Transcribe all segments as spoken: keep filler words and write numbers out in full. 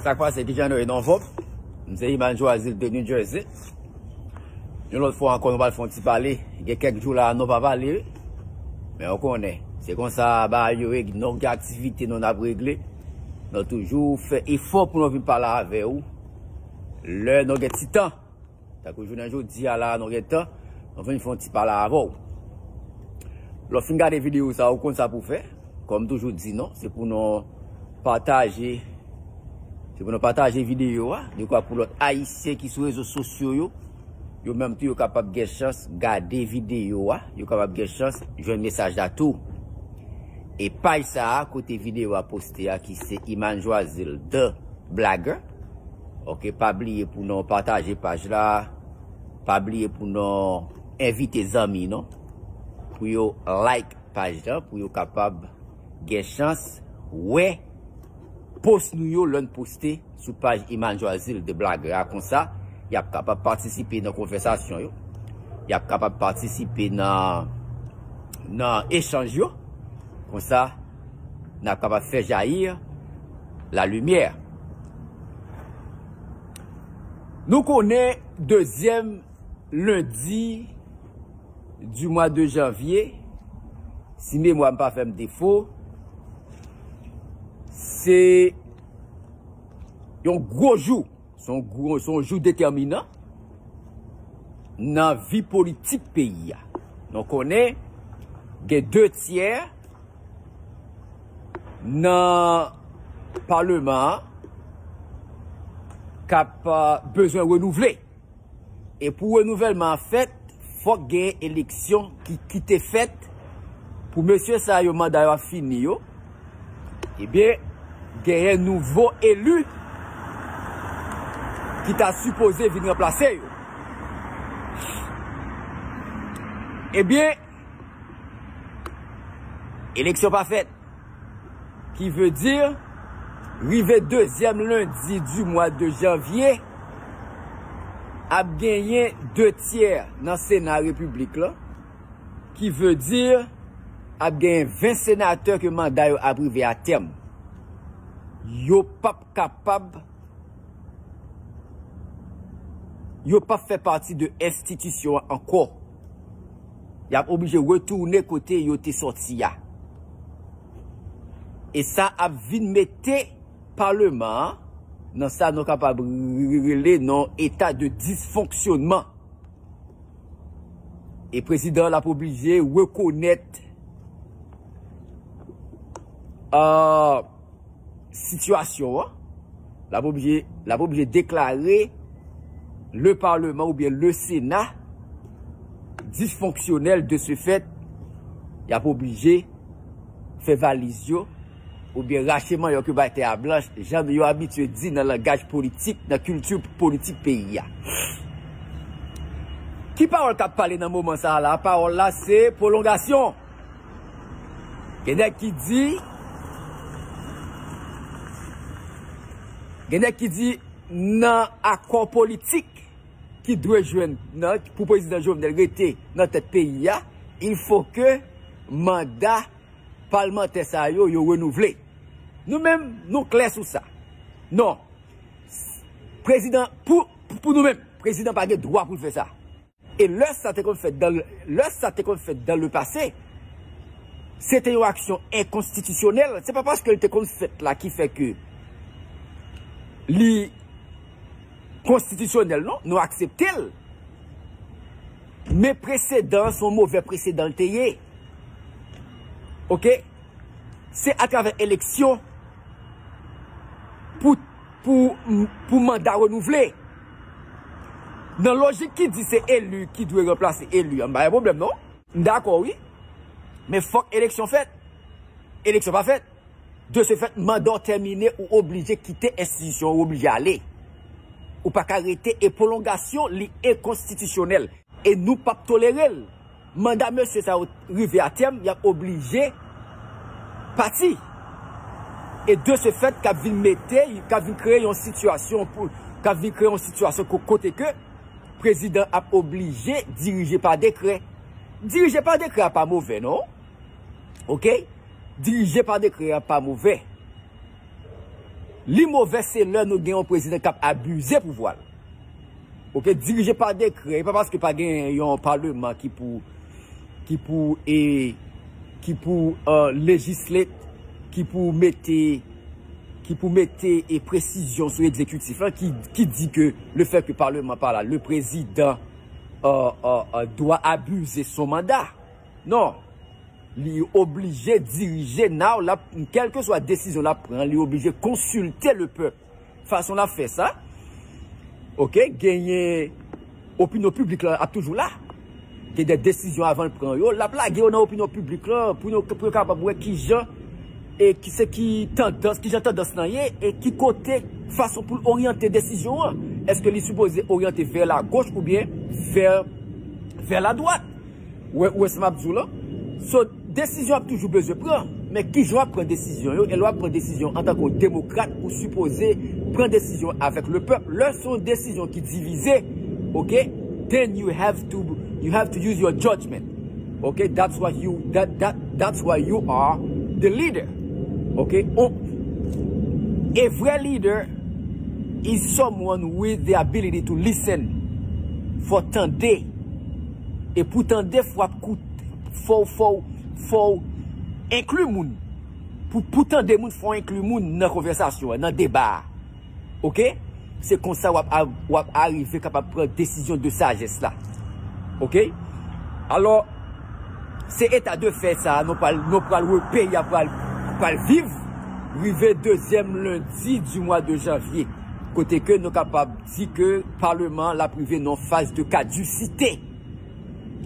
Sa k pase, kijan nou ye, nou anfòm? M se Iman Joazil de New Jersey. Yon lòt fwa ankò, nou pral fè yon ti pale. Gen kèk jou la, nou pa pale, wi. Men ou konnen, se konsa bagay yo ye, nou gen aktivite nou n ap regle. Nou toujou fè efò pou nou vin pale avè ou lè nou gen ti tan. Tankou jounen jodi a la, nou gen tan, nou vin fè yon ti pale avè w. Lè w fin gade videyo sa, ou konn sa pou w fè. Kòm toujou di nou, se pou nou pataje, se pou nou pataje videyo a, dekwa pou lòt Ayisyen ki sou rezo sosyo yo, yo menm tou yo kapab gen chans gade videyo a, yo kapab gen chans jwenn mesaj la tou. E paj sa a, kote videyo a poste a, ki se Iman Joazil de Blagger. Ok, pa bliye pou nou pataje paj la, pa bliye pou nou envite zanmi nou, pou yo like paj la, pou yo kapab gen chans wè post nou yo lè n poste sou paj Iman Joazil de Blagger a. Konsa, y ap kapab patisipe nan konvèsasyon yo, y ap kapab patisipe nan, nan echanj yo. Konsa, n ap kapab fè jayi la limyè. Nou konnen dezyèm lendi di mwa de janvye, si memwa m pa fè m defo, se yon gwo jou, se yon gwo, se yon jou detèminan nan vi politik peyi a. Nou konnen gen de tyè nan paleman an k ap, euh, bezwen renouvle. E pou renouvèlman an fèt, fòk genyen eleksyon ki, ki te fèt pou mesye sa yo manda yo ap fini yo. Ebyen, genyen nouvo eli ki ta sipoze vin ranplase yo. Ebyen, eleksyon pa fèt. Ki vle di, rive dezyèm lendi di mwa de janvye, ap genyen de tyè nan Sena Repiblik la, ki vle di, ap genyen ven senatè ke manda yo ap rive a tèm. Yo p ap kapab, yo p ap fè pati de enstitisyon an ankò. Y ap oblije retounen kote yo te sòti a. E sa ap vin mete paleman an nan sa nou kapab rele nan eta de disfonksyonman. E prezidan an ap oblije rekonèt, euh, sitiyasyon an. L ap oblije, l ap oblije deklare le Parlement oubyen le Sénat disfonksyonèl. De ce fait, y ap oblije fè valiz yo oubyen rache manyòk yo bay tè a blanch, jan yo abitye di nan langaj politik, nan kilti politik peyi a. Ki pawòl k ap pale nan moman sa a la? Pawòl la se pwolongasyon. Gen nèg ki di, gen nèg ki di nan akò politik ki dwe jwenn nan, pou prezidan Jovenel rete nan tèt peyi a, il faut que manda palmantè sa yo, yo renouvle. Nou menm, nou klè sou sa. Non. Prezidan, pou, pou nou menm, prezidan pa gen dwa pou l fè sa. E lè sa te konn fèt dan, lè sa te konn fèt dan le pase, se te yon aksyon enkonstitisyonèl. Se pa paske l te konn fèt la ki fè ke li konstitisyonèl, non, nou aksepte l. Men presedan an, se yon move presedan l te ye. Ok? Se atravè eleksyon pou, pou, pou manda renouvle. Nan lojik ki di se eli ki dwe ranplase eli an, m pa gen pwoblèm, non. M dakò, wi. Men fòk eleksyon fèt. Eleksyon pa fèt. De ce fait, manda w tèmine, ou oblije kite enstitisyon, ou oblije ale. Ou pa ka rete, e pwolongasyon, li enkonstitisyonèl. E nou p ap tolere l. Manda mesye sa yo rive a tèm, y ap oblije pati. E de ce fait, k ap vin mete, k ap vin kreye yon sitiyasyon pou, k ap vin kreye yon sitiyasyon ko-, kote ke prezidan ap oblije dirije pa dekrè. Dirije pa dekrè a pa move, non. Ok? Dirije pa dekrè a pa move. Li movè se lè nou gen yon prezidan k ap abize pouvwa l. Oke, dirije pa dekrè, e pa paske pa gen yon paleman ki pou ki pou e ki pou e, lejisle, ki pou mete ki pou mete e presizyon sou egzekitif lan ki ki di ke le fè ke paleman pa la, le prezidan e, e, e, dwa abize son manda. Non. Li oblije dirije, now l ap, kèlkeswa desizyon l ap pran, li oblije konsilte le pèp. Fason l ap fè sa, oke, genyen opinyon piblik la ap toujou la. Gen de desizyon avan l pran yo, l ap lage yo nan opinyon piblik la pou yo, pou yo kapab wè kijan e ki se ki tandans, kijan tandans lan ye e ki kote, fason pou l oryante desizyon an. Èske li sipoze oryante vè lagoch oubyen vè, vè ladwat? Ou wè, ou wè sa m ap di w lan? So, desizyon ap toujou bezwen pran. Men kijan w ap pran desizyon yo, e lè w ap pran desizyon antanke yon demokrat, ou sipoze pran desizyon avèk le pèp. Lè se yon desizyon ki divize, oke, then you have to, you have to use your judgment. Oke, that's what you, that, that, that's why you are the leader. Oke, on, a vrè leader is someone with the ability to listen. Fò tande. E pou tande, fò ap koute, fò, fò, fò enkli moun. Pou, pou tande moun, fò enkli moun nan konvèsasyon an, nan deba a. Oke? Se konsa w ap, w ap arive kapab pran desizyon de sajès la. Oke? Alò, se eta de fè sa a, nou pral, nou pral wè peyi a pral, pral viv, rive dezyèm lendi di mwa de janvye. Kote ke nou kapab di ke paleman l ap rive nan yon faz de kadisite.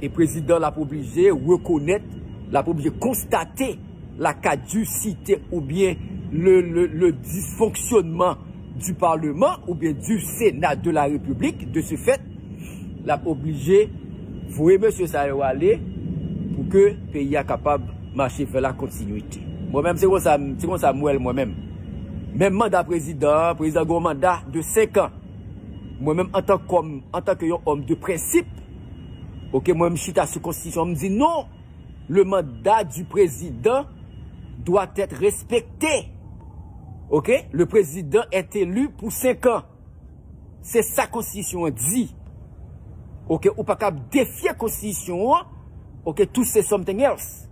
E prezidan l ap oblije rekonèt, l ap oblije konstate la kadisite oubyen le, le, le disfonksyonman du Parlement oubyen du Sénat de la République. De ce fait, l ap oblije voye mesye sa yo ale pou ke peyi a kapab mache vè la kontinite. Mwen menm, se konsa, se konsa m wè l mwen menm. Menm manda prezidan an, prezidan gen yon manda de senk an. Mwen menm, antan kòm, antanke yon òm de prensip, oke, mwen, m chita sou konstitisyon, m di non, le mandat du président doit être respecté. Oke? Le président est élu pour cinq ans. Se sa konstitisyon an di. Oke? Ou pa kab defye konstitisyon an, oke, to say something else.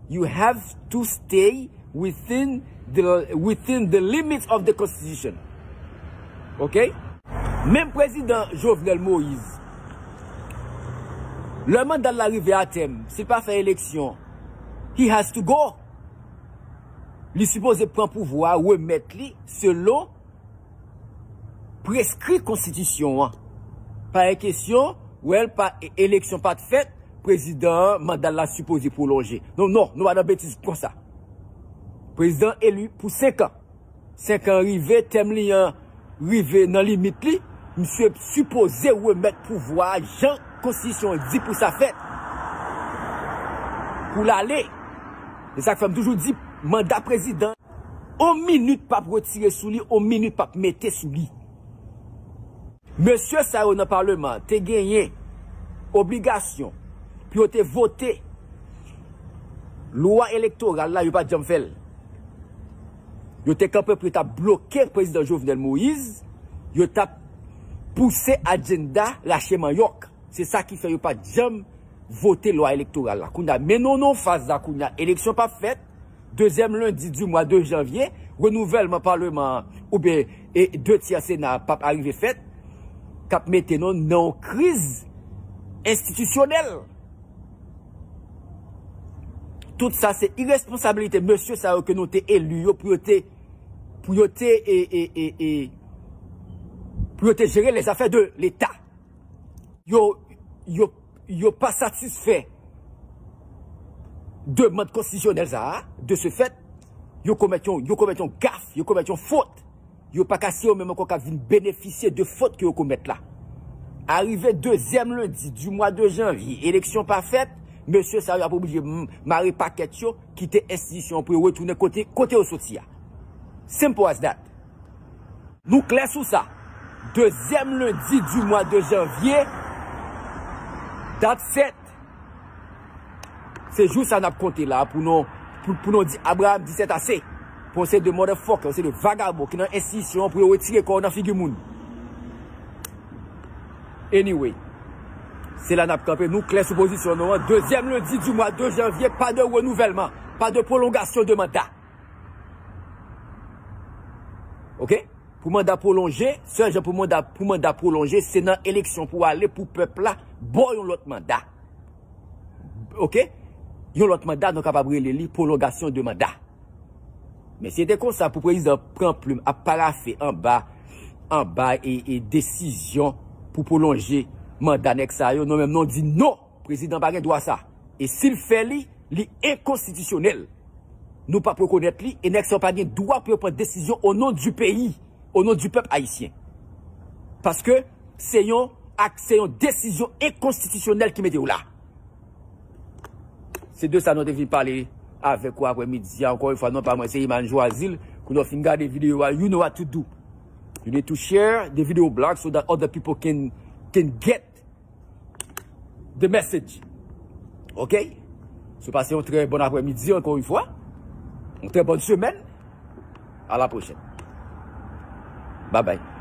You have to stay within the, within the limits of the constitution. Oke? Menm prezidan Jovenel Moïse, lè manda l la rive a tèm, si l pa fè eleksyon, he has to go. Li sipoze pran pouvwa a, remèt li selon preskri konstitisyon an. Pa gen kesyon, well, pa, eleksyon pa t fèt, prezidan an, manda l la sipoze pwolonje. Non, non, nou pa nan betiz konsa. Prezidan eli pou senk an. Senk an rive, tèm li an rive nan limit li, misye sipoze remèt pouvwa a jan konstitisyon an di pou sa fèt. Pou l ale. E sa k fè m toujou di, manda prezidan, on minit p ap retire sou li, on minit p ap mete sou li. Mesye sa yo nan paleman an te genyen obligasyon pou yo te vote lwa elektoral la, yo pa t janm fè l. Yo te kanpe pou yo t ap bloke prezidan Jovenel Moïse, yo t ap pouse ajannda rache manyòk. Se sa ki fè yo pa t janm vote lwa elektoral la. Kounye a, mennen w nan faz la, kounye a, eleksyon p ap fèt, dezyèm lendi di mwa de janvye, renouvèlman paleman an, oubyen e de tyè Sena a p ap arive fèt, k ap mete nou nan yon kriz enstitisyonèl. Tout sa se iresponsabilite mesye sa yo ke nou te eli yo pou yo te, pou yo te, e, e, e, e, pou yo te jere lèzafè de Leta. Yo, yo, yo pa satisfè demann konstitisyonèl sa a, de ce fait, yo komèt yon, yo komèt yon gaf, yo komèt yon fot. Yo pa ka se yo menm ankò k ap vin benefisye de fot ke yo komèt la. Arive dezyèm lendi di mwa de janvye, eleksyon pa fèt, mesye sa yo ap oblije m-, mare pakèt yo, kite enstitisyon an pou yo retounen kote, kote yo soti a. Simple as that. Nou klè sou sa. Dezyèm lendi di mwa de janvye, dat sèt. Se jou sa n ap konte la pou nou, pou, pou nou di Abraham di sèt ase. pou yon seri de motherfucker, yon seri de vagabon ki nan enstitisyon an pou yo retire kò yo nan figi moun. Anyway, se la n ap kanpe. Nou klè sou pozisyon nou an. Dezyèm lendi di mwa de janvye, pa de renouvèlman, pa de pwolongasyon de manda. Oke? Pou manda pwolonje, sèl jan pou manda, pou manda pwolonje, se nan eleksyon pou ale pou pèp la ba w yon lòt manda. Oke? Yon lòt manda, nou kapab rele li pwolongasyon de manda. Men si te konsa pou prezidan pran plim ap parafe anba, anba e, e desizyon pou pwolonje manda nèg sa yo, nou menm nou di non, prezidan pa gen dwa sa. E si l fè li, li enkonstitisyonèl. Nou p ap rekonèt li e nèg sa yo pa gen dwa pou yo pran desizyon o non di peyi, o non di pèp ayisyen. Paske se yon ak se yon desizyon enkonstitisyonèl ki mete w la. Se de sa nou te vin pale avèk ou aprè midi a. Ankò yon fwa, non pa mwen, se Iman Joazil. Kounye w fin gade videyo a, you know what to do. You need to share the video blog so that other people can, can get the message. Ok? So pase yon trè bon aprè midi ankò yon fwa. Yon trè bon semèn. A la pwochèn. Bye bye.